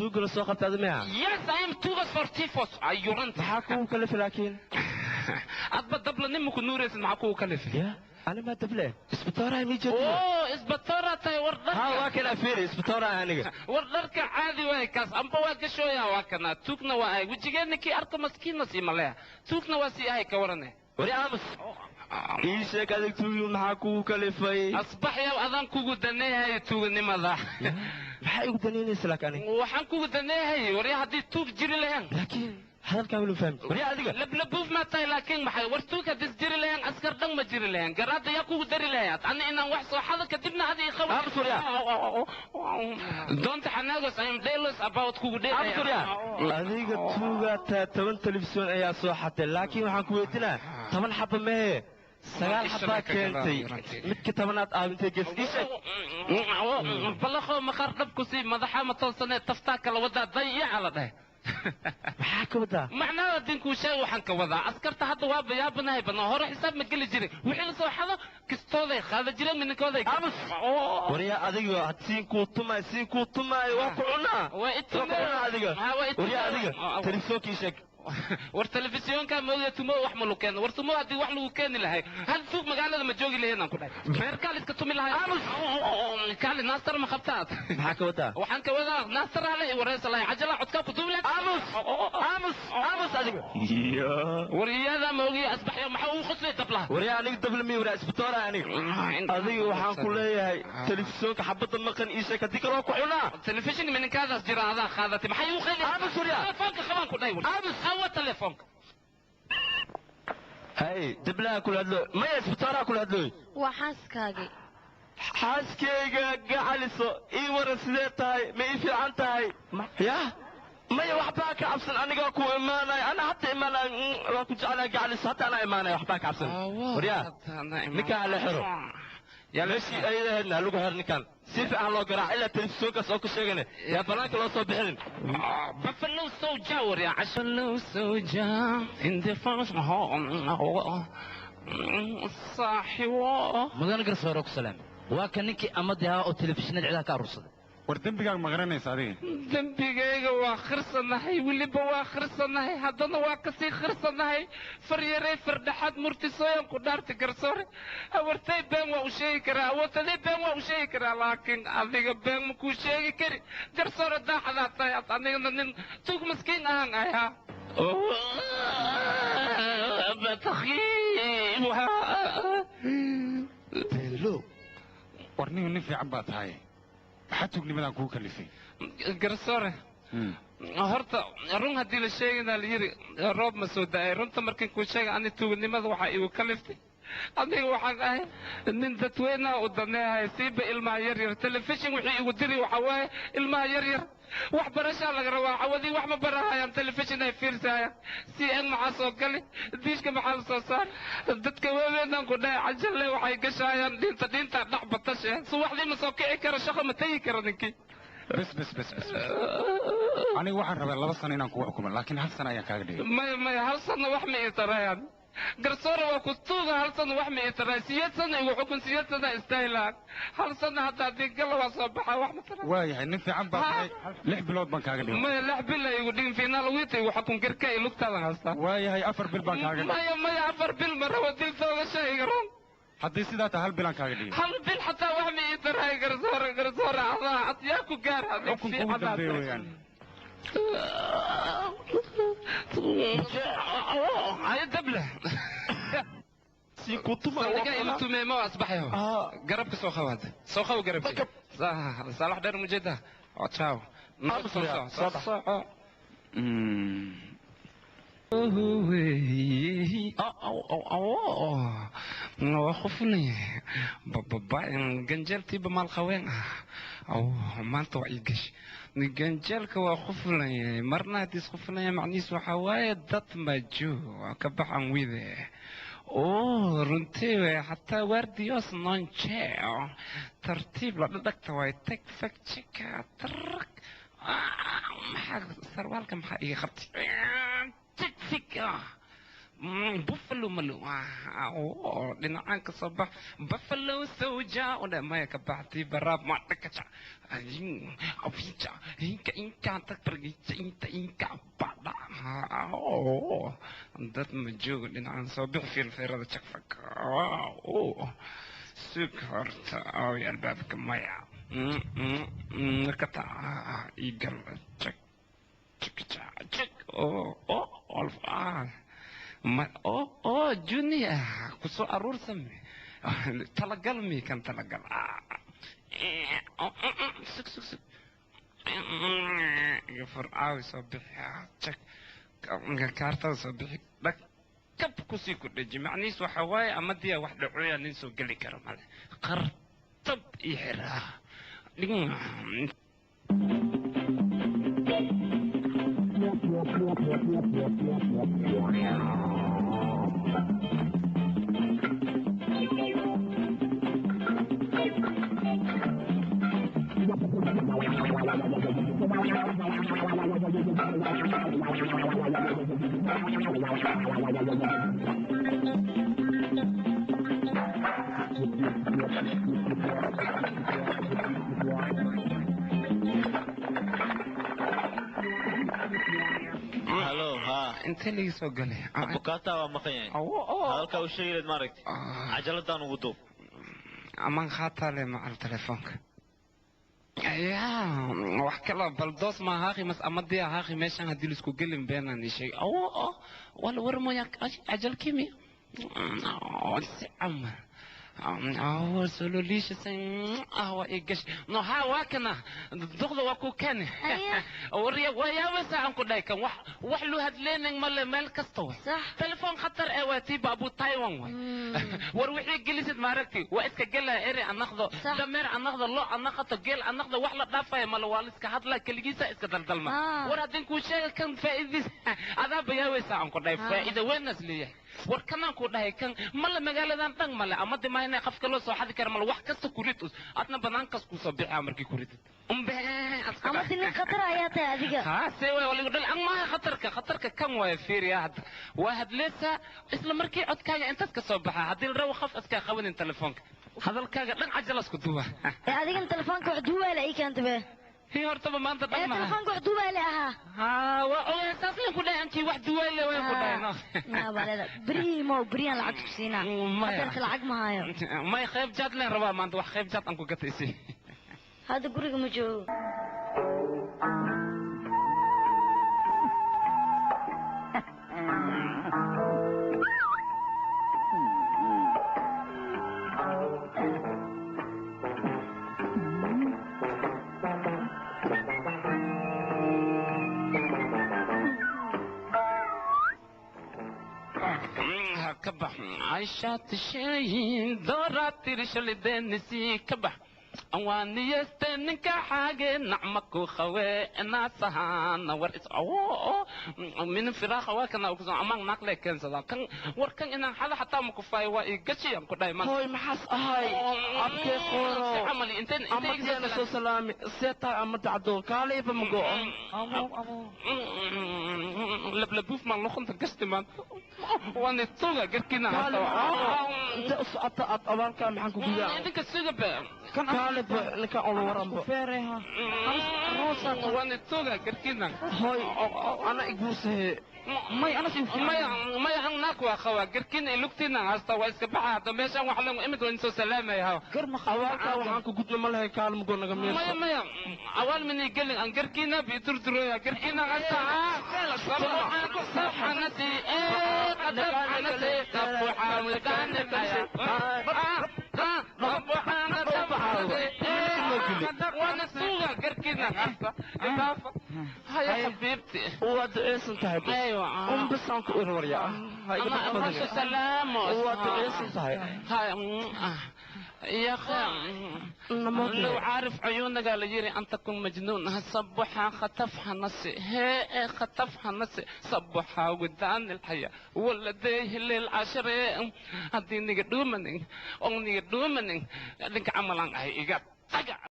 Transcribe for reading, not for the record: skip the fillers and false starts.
Tuuga la soo qabtay adiga miya? Yes, I am tuuga sortifos ayuranta. Maxaa kugu kalifay laakiin? Adba dabla nin maku nuuraysid, maxaa kugu kalifay? Ya ani ma dable, isbitooraha mii jeediyo. Oo isbitoora tahay, war dharka. Ha, waa kana, fiiri, isbitooraha aniga. War dharka caadi waay kaas, amba waa gashooya, waa kana tuugna waa ahay, wejigeedna kii arka maskiinna sii maleha, tuugna waa sii ahay, ka warane. Wari aamus, ii sheeg adig, tuugi maxaa kugu kalifay? Asbaxyaw, adaan kugu daneeyahay tuuganimada. Maxaa igu danaynaysa laakiin aniga? Waxaan kugu daneeyahay, warya, haddii tuug jiri lahayn. Laakiin hadalkaa weli fahmi, warya adiga. Lablabuuf maa tahay, laakiin maxay war tuug haddis jiri lahayn, askar dhan ma jiri lahayn, garaadda yaa kugu dari lahayd ani inaan wax soo xado, kadibna adi iqaba. Aamus warya. Doonta xanaagos, I am delos about kugu Aamus warya. Adiga tuugaa taa, 10 telefisyon ayaa soo xatay, laakiin waxaan ku weydiinaa, 10 xaba mehe, 9 xabaa keentay, midka 10aad aabintay gees, ii sheeg. Balaqoo maqaar dhab ku sii madaxa ma toosane, taftaa kala wadaa, dayaca la dhahay. Maxaa ka wadaa? Macnaha dinkuu sheeg, waxaan ka wadaa askarta hadda waaba yaabanahay badnaa, hore xisaab ma geli jirin, wixii la soo xado kistooday qaada jireen mininkooday. Aamus waryaa, adiga siin kuu tumaay, siin kuu tumaay, waa ku cunaa. Waa waa ku cunaa adiga. Waryaa adiga, telefisoonkii sheeg. War telefisyoonka mooda, tumo wax ma lagu keeno. War tumo haddii wax lagu keeni lahay, hal tuug magaalada ma joogi lahayn, aan ku dhahay, beerkaa la iska tumi lahay. Aamus. Kaali naastar ma qabtaad? Maxaa ka wadaa? Waxaan ka wadaa naastar hale i wareysa lahay, cajala codkaa ku dubi lahay. Aamus, aamus, aamus adiga. War iyadaa ma ogiya, asbaxyo, maxaa ugu qoslay dablaha? Waryaa aniga dabla miy, waryaa isbitoora aniga. Adiga waxaan ku leeyahay telefisyoonka xabadda maqan ii sheeg, haddii kale waa ku cunaa. Telefishin mininkaadaas jira adaa qaadatay, maxay ugu qayli? Aamus waryaa. Telefoonka qabaan ku dhahay. Aamus. Awa telefoonka. Hay, dablaha kula hadlo, maya, isbitooraha kula hadlooy. Waa xaaskaagii. Xaaskayga gacaliso, ii waran, sidee tahay? Ma ii fiican tahay? Yah, maya, waxbaa ka cabsan, anigaa ku imaanay, ana hadda imaanay, waa ku jeclaa gacaliso, hadda anaa imaanay, waxbaa ka cabsan. Waryaa, ninkaan hala xiro, meeshii ayada ahaydna ha lagu xiro ninkaan, si fiican loo garaac, ilaa telefisyoonkaas oo ku sheegana yaa banaanka loo soo bixinin. Buffalo Soldier, waryaa, Buffalo Soldier in the first saaxibo. Mudane garsoore, ku salaam. Waa kan ninkii amadii ahaa oo telefishinada cidaha ka aruursaday. War dembigaaga ma garanaysa adiga? Dembigayga waa khirsanahay, weliba waa khirsanahay, haddana waa kasii khirsanahay. Faryarey fardhaxaad murtisooyan ku dhaarti, garsoore, awartay been waa u sheegi karaa, awartaday been waa u sheegi karaa, laakiin adiga been ma kuu sheegi kari, garsoore, daaxadaa tahay ad, anigana nin tuug maskiin ahaan ahaa. Beelo. War nin nin fiican baa tahay, maxaa tuugnimadaan kugu kalifay? Garsoore, horta run haddii la sheegana la yidhi roob ma soo da'ay. Runta markan kuu sheega, ani tuuganimada waxaa igu kaliftay, aniga waxaan ahay nin dadweynaha u daneehay, siiba ilmaha yar yar. Telefishin wixii igu diri waxaa waaye ilmaha yar yar waxbarashaa laga rabaa, cawadii wax ma barahayaan, telefishin ay fiirsahayaan, c n maxaa soo gali, diishka maxaa la soo saar. Dadka waaweynaan ku dhahay, cajalle waxay gashahayaan dhinta dhinta dhax batashe, subaxdii ma soo kici karo, shaqo ma tegi karo ninkii. Bes bes bes bes bes, aniga waxaan rabaa 2 sano inaan kugu xukumo, laakiin hal sano ayaan kaaga dhigay. Maya maya, hal sano wax ma ii tarayaan, garsoore, waa ku tuuga, hal sano wax ma ii tarayaan. 8 sano igu xukun, 8 sano istaahilaan, hal sano hadda haddii gala waa soo baxa, wax ma tara. Waayahay, nin fiican baa tahay, 6 bilood baan kaaga dhigay. Maya, 6 bil ay igu dhigin, finaal wiita igu xukun, garka iyo lugtaadan haystaa. Waayahay, 4 bil baan kaaga dhigay. Maya maya, 4 bil ma rabo, dil toogasha iga ron. Haddii sidaa tahay, hal bilaan kaaga dhigay. Hal bil xataa wax ma ii taraay, garsoore. Garsoore, adaa ad yaa ku gaar. Xukunka ugu dambeeya weeyaan. Ayo dable. Sii kuu tumaay. Saldhiga ilu tumee ma asbaxayo, garabka soo qabaad, soo qabo garabka, saalax dheer mujeeda, ciao. Aamus waryaa, soo bax. Soco. Waa qufnay ganjeeltiiba maalqaween ah, maanta waa ii gash ganjeelka, waa quflay marna haddii isquflaya, macnihiis waxaa waaye dad majo ka baxan wide oo runtii wey, xataa waardiyoos nonje tartiib la dhadhagta waay, tag fag jika tarag, maxaa sarwaalka maxaa iga qabtay, jig fig. Buffalo malu dhinacaan ka soo bax buffalo sawja odhe maya ka baxtii baraab madhakaca afica inka inka tagbargica inta inka badha dad ma joogo dhinacaan soo bix fiilfeerada jagfag sug horta oy albaabka maya kata igal jag jag jag olf ma oh junior ku soo aruursame talagal mi kan talagal sug sug sug gafur caawi soo bixi jag kaartada soo bixi dhag kab kusii ku dheji macnihiis waxa waaye ama diya wax dhacoya nin soo geli karo male qartab ii xiraa intee laga soo galay abukaata waa maqan yahay hadalkaa u sheegileed maaragtay cajaladaan ugu duub amaan khaataa le macal telefoonka ya wax kala baldoos ma haaqi mas amadiya haaqi meeshan haddii laisku gelin beenaan ii sheegay wala war mooya cajal kimi si camal sololiisha waa ii gash no ha waa kana duqda waa ku keeni warya wayaabasa aan ku dhahay kan wax wax lu hadleenin male meel kasta way telefoon khatar ee waa tii baabu taiwan way war wixii gelisid maaragti waa iska gelaya eri anaqdo dameer anaqdo lo anaqato geel anaqdo wax la dhaafaya male waa la iska hadla keligiisa iska daldalma war haddin kuu sheega kan faa'iidiis adaa bayaawaysa aan ku dhahay faa'iida weynaas leeyahay war kanaan ku dhahay kan male magaaladan dhan male ama dimaayna qofka loo soo xadi kara male wax kasta ku rid us adna banaankaas ku soo bixaa markii ku ridid ama nin khatar ayaa tahay adiga ha see way waligu dhal an maaha khatarka khatarka kan waaya fiiriya hadda waa hadleysaa isla markii codkaaga intaad ka soo baxaa haddii la rabo qof iskaa qabanin telefoonka hadalkaaga dhan cajalas ku duuba ee adigana telefoonka wax duubaale ii keenta be هي hortaba maanta dhan ma telefoonka wax duubaale ahaa ha waa ogahay saas leen ku dhahay ankii wax duubaale waan ku dhahay no naabaleda berihii mo beriyaan lacag ku siinaa hadarka lacag ma hayo may qayb jaad leen rabaa maanta wax qayb jaad aan ku gataysi hadda guriga ma joogo كبح عايشة تشين دورة ترشل دنسي كبح واني يستنك حاجة نعمك وخوي ناسها نور أو من فراخ وكنا وكنا أمان نقل كان صدا كان وركن إن حدا حتى مكفاي وإيجشي أم كداي ما هاي محس هاي أبكي خورو عملي إنت أمتي أنا سو سلامي سيتا أمت عدو كالي بمجو أمو لبلبوف ما لخن تقشت ما وأنا توجا قركنا أنت أصعدت أبانك محنكو بيا إنك السجب كالب لك أول ورم فيرها وأنا توجا قركنا هاي أنا إجوسه may ana may may ang nakwa kawa girkin ilugtina hasta waa iska baxa hadda meeshaan wax lagu imid waan soo salaamaya gar ma awaalka waxaan ku gudno ma lahay kaalmo naga meesha maya maya awaal min gelin aan girkina bi durduroya girkina hasta sabxanati qadabxanati وانا سوغا قركنا غرفة إضافة هيا حبيبتي وادعيسن tahay ايوه um bas aan ku urwaryaa أنا سلام وادعيسن tahay هاي يا اخي لو عارف عيونك قال يري ان تكون مجنون صبحها خطفها نصي هي خطفها نصي صبحها ودان الحياة ولديه للعشرة هدي نيجا دومنين أو نيجا دومنين لك عملان هاي إيجا